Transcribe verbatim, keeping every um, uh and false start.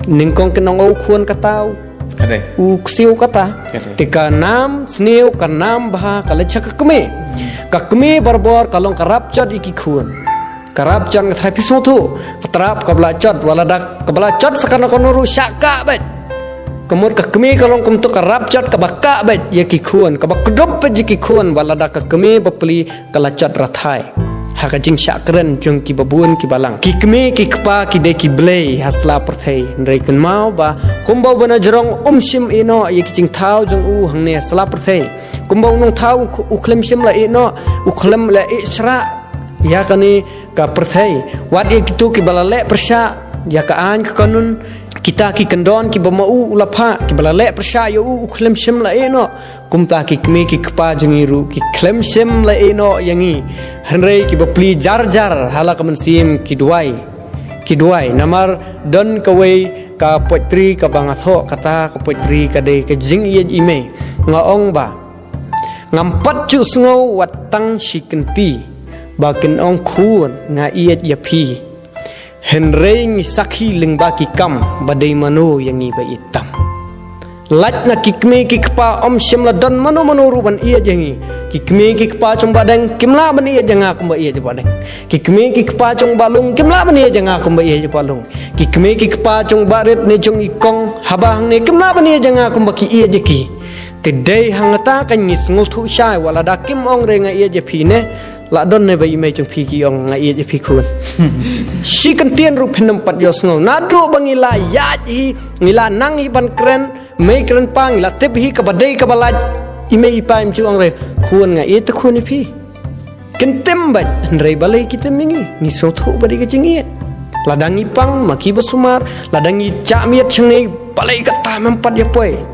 Nyngkong kin ong u khun kata, u ksiew kata. Te ka nam sniew, ka nam bha ka leit sha ka kmie. Ka kmie barabor ka long ka rap jot ïa ki khun. Ka rap jot, nga tharai phi sngewthuh. Ka trap kaba la jot, wat la da kaba la jot sa kano kano ruh, shah kah beit. Ka mut ka kmie ka long kumto, ka rap jot kaba kah beit ïa ki khun, kaba kdup beit ïa ki khun, wat la da ka kmie bapli ka la jot rathai ha ka jingshah kren jong ki babun ki balang. Ki kmie ki kpa ki dei ki blei ha sla pyrthei, hynrei kynmaw ba kumba u bnai jrong um shym ïeh noh ïa ki jingthaw jong u hangne ha sla pyrthei, kumba u nongthaw u khlem shym la ïeh noh, u khlem la ïeh shrah ïa kane ka pyrthei. Wat ïa kito kiba la leh pyrshah ïa ka aiñ ka kanun, kita ki kyndon kiba ma u u la phah, kiba la leh pyrshah ïa u, u khlem shym la ïeh noh. Kumta ki kmie ki kpa jong ngi ruh ki khlem shym la ïeh noh ïa ngi. Hynrei ki bapli jar jar ha la ka mynsiem ki duwai, ki duwai. Namar don kawei ka poetry kaba nga thoh, kata ka poetry ka dei Ka Jingïeit I Mei. Nga ong ba, ngam pat ju sngew wat tang shi kynti ba kin ong khun nga ïeit ïa phi. Hynrei ngi sakhi lyngba ki kam ba dei mano ïa ngi ba ïeit tam. Lait na ki kmie ki kpa, ym shym la don mano mano ruh ban ïeit ïa ngi. Ki kmie ki kpa jong Bahdeng kim lah ban ïeit ïa nga kumba ïeit ïa Bahdeng. Ki kmie ki kpa jong Bahlung kim lah ban ïeit ïa nga kumba ïeit ïa Bahlung. Ki kmie ki kpa jong Barit ne jong i Kong haba hangne kim lah ban ïeit ïa nga kumba ki ïeit ïa ki. Te dei hangta ka ngi sngewthuh shai, wat la da kim ong re nga ïeit ïa phi ne, la don ne ba i mei jong phi ki ong nga ïeit ïa phi khun. Shi kyntien ruh phin ym pat ïohsngew. Naduh ba ngi la ïaid hi, ngi la nang hi ban kren mei kren pa, ngi la tip hi kaba dei kaba lait, i mei i pa im ju ong re khun nga ïeit te khun ïa phi. Kin tim beit, hynrei balei ki tim ïa ngi? Ngi sngewthuh ba dei ka jingïeit. Lada ngi pang ma kiba sumar, lada ngi jah miet shangne, balei kata mem pat ïa poi?